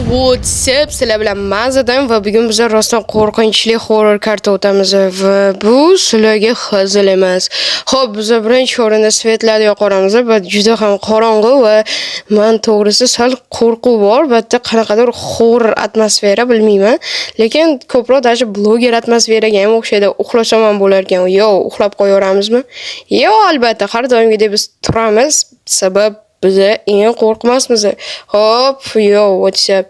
What's up? Sizlar bilan Mazadan va bugun biz rostdan qo'rqinchli horror karta o'tamiz va bu sizlarga hazil emas. Xo'p, biz birinchi o'rinda свет larni yoqamiz va juda ham qorong'u va man to'g'risi sal qo'rquv bor. Bu yerda qanaqadir horror atmosfera, bilmayman. Lekin ko'proq даже bloger atmosferaga ham o'xshaydi. Uxlasam ham bo'lar ekan. Yo, uxlab qo'yaveramizmi? Yo'q, albatta, har doimgidek biz turamiz. Sabab biza eng qo'rqmasmiz. Hop, yo, what's up?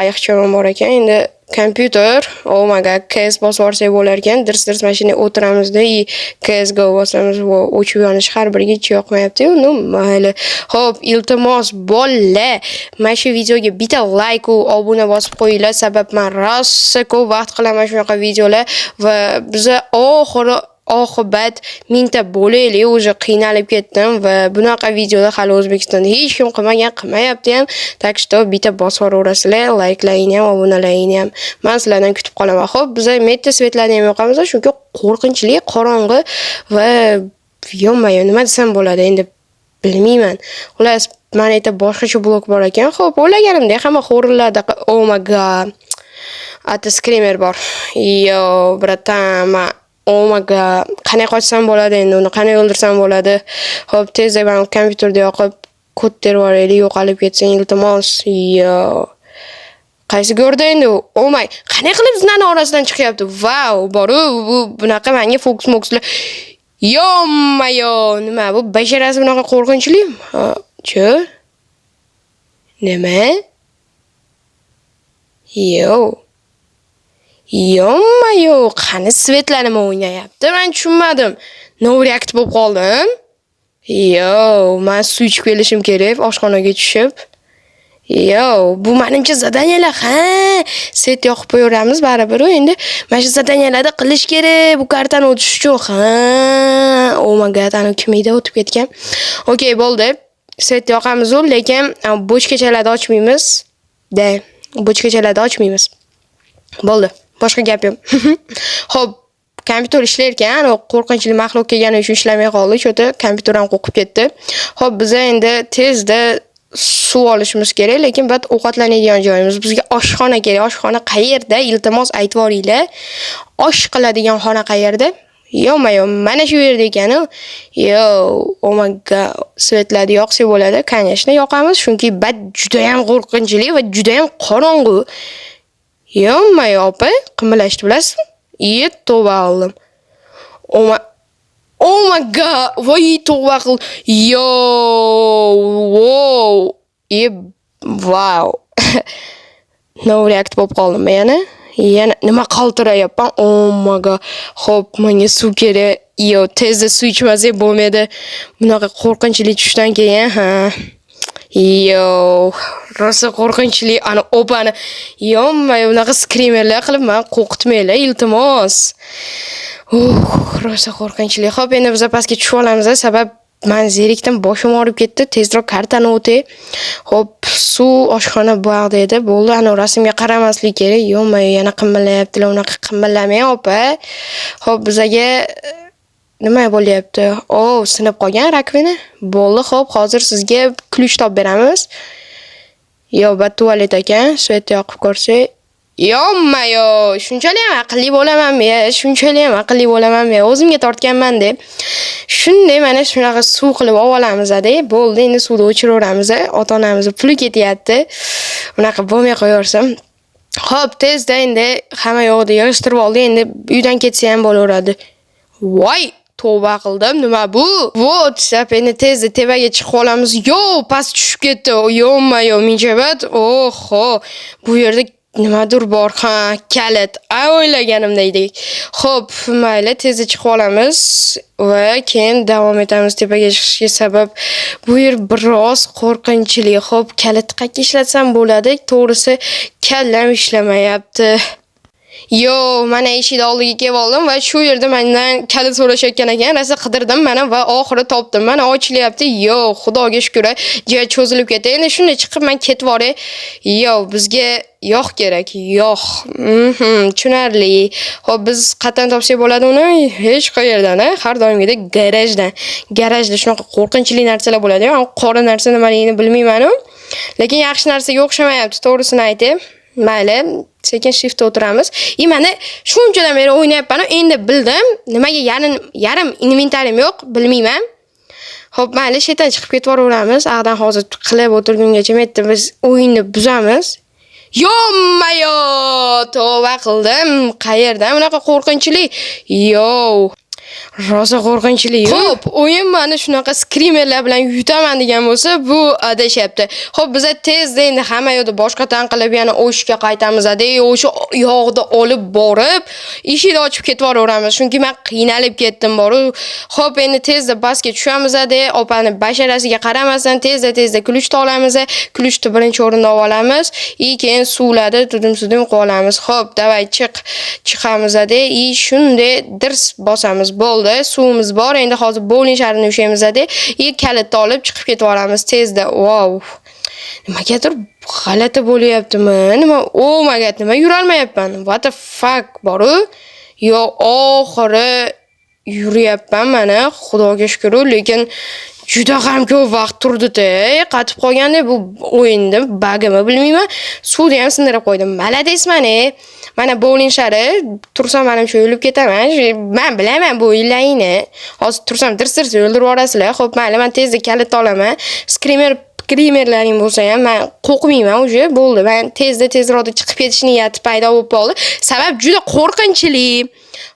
Ayiqcham bor ekan. Endi kompyuter, oh my God, CS bosib yuborsak bo'lar ekan. Dirs-dirs mashinada o'tiramizda и CS:GO bosamiz va o'chib yonish har biriga hech yoqmayapti-yu. Ну, mayli. Xo'p, iltimos, bolalar, mana shu videoga bitta like u obuna bosib qo'yinglar. Sabab man rosa ko'p vaqt qilaman shunaqa videolar va biza oxiri oqibat 1000 ta bo'laylik, уже qiynalib ketdim va bunaqa videoda hali O'zbekistonda hech kim qilmagan, qilmayapti ham. Так что bitta bosib yuboraverasizlar, layklarni ham, obunalarni ham. Man sizlardan kutib qolaman. Xo'p, biza metda свет larni ham yoqamiz, chunki qo'rqinchli, qorong'i va ё-моё, nima desam bo'ladi endi, bilmayman. Xullas, mana yerda boshqacha blok bor ekan. Xo'p, o'ylaganimdek hamma horrorlarda, oh my God. Ata screamer bor. Yo, братан, man, oh my God. Qanday qochsam bo'ladi endi uni? Qanday o'ldirsam bo'ladi? Xo'p, tezda man kompyuterda yoqib kod terib yuboraylik, yo'qolib ketsin, iltimos. Yo. Qaysi go'rda endi u? Oh my, qanday qilib zinani orasidan chiqyapti? Vau, boru, bu bunaqa menga fokus-mokuslar. Ё-моё, nima bu? Basharasi bunaqa qo'rqinchli? Ha, chi? Nima? Yo. Ё-моё, qani свет lar nima o'ynayapti? Men tushunmadim. No react bo'lib qoldim. Yo, man suv ichib kelishim kerak oshxonaga tushib. Yo, bu manimcha задания lar, ha, свет yoqib qo'yaveramiz baribir u endi mana shu задания larni qilish kerak bu kartani o'tish uchun. Ha, oh my God, anavi kim edi o'tib ketgan. Okey, bo'ldi. Свет yoqamiz u, lekin bochkachalarni ochmaymiz. Да, bochkachalarni ochmaymiz. Bo'ldi. Boshqa gap yo'q. Xo'p, kompyuter ishlar ekan, anavi qo'rqinchli maxluq kelgani uchun ishlamay qoldi. Чё-то kompyuter ham qo'rqib ketdi. Xo'p, biza endi tezda suv olishimiz kerak, lekin bat ovqatlanadigan joyimiz. Bizga oshxona kerak. Oshxona qayerda? Iltimos, aytib yuboringlar. Osh qiladigan xona qayerda? Ё-моё, mana shu yerda ekan-u. Yo, oh my God, свет larni yoqsak bo'ladi. Конечно, yoqamiz, chunki bat judayam qo'rqinchli va judayam qorong'u. Ё-моё, opa, qimirlashdi, bilasizmi? Iye, tavba qildim. Oh my God, voy, tavba qil. Yo, wow. E, wow. No react bo'lib qoldim yana. Yana nima qaltirayapman? Oh my God. Xo'p, menga suv kerak. Yo, tezda suv ichmasak bo'lmaydi. Bunaqa qo'rqinchli tushdan keyin, ha. Yo, rosa qo'rqinchli. Ana opani. Ё-моё, bunaqa skrimerlar qilib meni qo'rqitmanglar, iltimos. Rosa qo'rqinchli. Xo'p, endi biz pastga tushib olamiz, sabab man zerikdim, boshim og'rib ketdi. Tezroq kartani o'tay. Xo'p, suv, oshxona bu yoqda edi. Bo'ldi, ana rasmga qaramaslik kerak. Ё-моё, yana qimirlayaptilar. Unaqa qimirlamang, opa. Xo'p, bizaga nima bo'lyapti? O, sinib qolgan раковина. Bo'ldi, xo'p, hozir sizga ключ topib beramiz. Yo, bu tualet ekan. Свет yoqib ko'rsak. Ё-моё, shunchalik ham aqlli bo'lamanmi? Shunchalik ham aqlli bo'lamanmi? O'zimga tortganman deb. Shunday mana shunaqa suv qilib olamiz-da. Bo'ldi, endi suvni o'chiraveramiz. Ota-onamizni puli ketyapti. Unaqa bo'lmay qo'yaversam. Xo'p, tezda endi hamma yoqni yig'ishtirib oldik. Endi uydan ketsa ham bo'laveradi. Voy, tavba qildim. Nima bu? Вот, endi tezda tepaga chiqib olamiz. Yo, past tushib ketdi. Ё-моё, minchabat. Oho, bu yerda nimadir bor. Ha, kalit. A, o'ylaganimdek. Xo'p, mayli, tezda chiqib olamiz va keyin davom etamiz tepaga chiqishga, sabab bu yer biroz qo'rqinchli. Xo'p, kalitni qayerga ishlatsam bo'ladi? To'g'risi, kallam ishlamayapti. Yo, mana eshikni oldiga kelib oldim va shu yerda mendan kalit so'rashayotgan ekan. Rosa qidirdim mana va oxiri topdim. Mana ochilyapti. Yo, Xudoga shukr, joy cho'zilib ketdi. Endi shunday chiqib man ketib boray. Yo, bizga yog' kerak, yog'. Tushunarli. Xo'p, biz qayerdan topsak bo'ladi uni? Hech qayerdan, a? Har doimgidek garajdan. Garajda shunaqa qo'rqinchli narsalar bo'ladi. Qora narsa nimaligini bilmayman-u. Lekin yaxshi narsaga o'xshamayapti, to'g'risini aytay. Mayli, sekin shiftda o'tiramiz. И mana shunchadan beri o'ynayapman, endi bildim. Nimaga yarim yarim inventarim yo'q, bilmayman. Xo'p, mayli, shu yerdan chiqib ketvoraveramiz. Ag'dan hozir qilib o'tirgungacha yerda biz o'yinni buzamiz. Ё-моё, tavba qildim. Qayerdan bunaqa qo'rqinchli? Yo. Rosa qo'rqinchli. Xo'p, o'yin mani shunaqa skrimerlar bilan yutaman degan bo'lsa, bu adashyapti. Xo'p, biza tezda endi hamma yoqda boshqatdan qilib yana o'shga qaytamiz. O'sha yog'ni olib borib, eshikni ochib ketvoraveramiz. Chunki men qiynalib ketdim boru. Xo'p, endi tezda pastga tushamiz, opani basharasiga qaramasdan tezda tezda ключ ni olamiz. Ключ ni birinchi o'rinda olib olamiz. И keyin suvlarni tudim-sudim qilib olamiz. Xo'p, давай, chiq. Chiqamiz и shunday dirs bosamiz. Bo'ldi, suvimiz bor. Endi hozir bowling sharini ushlaymiz и kalitni olib chiqib ketib olamiz tezda. Wow. Nimagadir g'alati bo'lyaptimi? Nima? Oh my God, nima yurolmayapman? What the fuck, boru? Yo, oxiri yuryapman mana, Xudoga shukr, lekin juda ham ko'p vaqt turdi-da. Qatib qolganda bu o'yinni bagimi bilmayman. Suvni ham sindirib qo'ydim. Молодец man, e. Mana bowling shari, tursam, manimcha o'lib ketaman. Men bilaman bu o'yinlaringni. Hozir tursam dirs-dirs o'ldirib yuborasizlar. Xo'p, mayli, men tezda kalit olaman. Skrimer krimerlaring bo'lsa ham men qo'rqmayman уже, bo'ldi. Men tezda tezroqda chiqib ketish niyati paydo bo'lib qoldi. Sabab juda qo'rqinchli.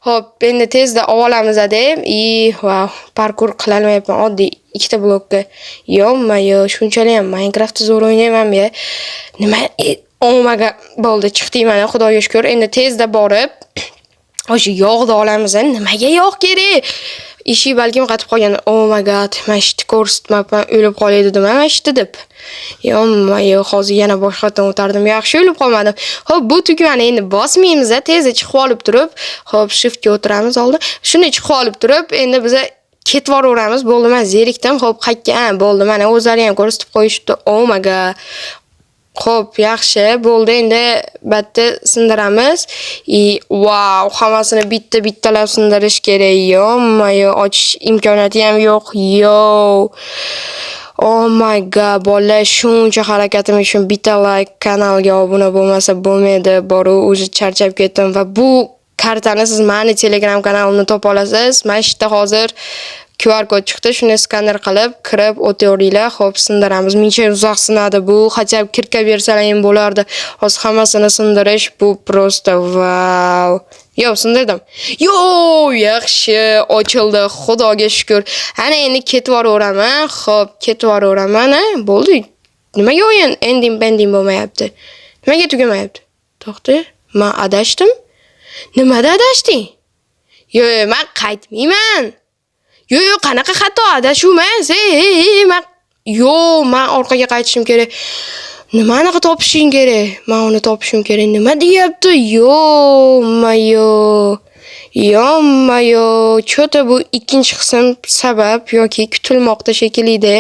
Xo'p, endi tezda olamiz и vau, parkur qilolmayapman oddiy ikkita blokka. Ё-моё, shunchalik ham Minecraftni zo'r o'ynaymanmi? Nima? Oh my God, bo'ldi, chiqdik mana, Xudoga shukr. Endi tezda borib o'sha yog'ni olamiz. Nimaga yog' kerak? Eshik balkim qatib qolgan. Oh my God, mana shu ko'rsatmabman, o'lib qolay dedim, mana shu deb. Ё-моё, hozir yana boshqatdan o'tardim. Yaxshi o'lib qolmadim. Xo'p, bu tugmani endi bosmaymiz, tezda chiqib olib turib, xo'p, shiftga o'tiramiz oldin. Shuni chiqib olib turib, endi biza ketib boraveramiz. Bo'ldi, men zerikdim. Xo'p, qayerga? Ha, bo'ldi, mana o'zlari ham ko'rsatib qo'yishibdi. Oh my God. Xo'p, yaxshi, bo'ldi. Endi bitta sindiramiz. И wow, hammasini bitta-bittalab sindirish kerak. Ё-моё, ochish imkoniyati ham yo'q. Yo. Oh my God, bolalar, shuncha harakatim uchun bitta like, kanalga obuna bo'lmasa bo'lmaydi. Boru, уже charchab ketdim va bu kartani siz mani Telegram kanalimda topa olasiz. Mana shu yerda hozir QR kod chiqdi. Shuni skaner qilib, kirib o'taveringlar. Xo'p, sindiramiz. Muncha uzoq sinadi bu. Хотя бы кирка bersalar ham bo'lardi. Hozir hammasini sindirish bu просто vau. Yo, sindirdim. Yo, yaxshi, ochildi. Xudoga shukr. Ana endi ketib boraveraman. Xo'p, ketib boraveraman, a? Bo'ldi. Nimaga o'yin ending bending bo'lmayapti? Nimaga tugamayapti? To'xta, men adashdim. Nimada adashding? Yo'q, men qaytmayman. Yo'q, yo'q, qanaqa xato, adashuv emas. Ey, ey, ey, men yo'q, men orqaga qaytishim kerak. Nimani topishing kerak? Men uni topishim kerak. Nima deyapti? Ё-моё. Ё-моё. Чё-то bu ikkinchi qism sabab yoki kutilmoqda shekilli.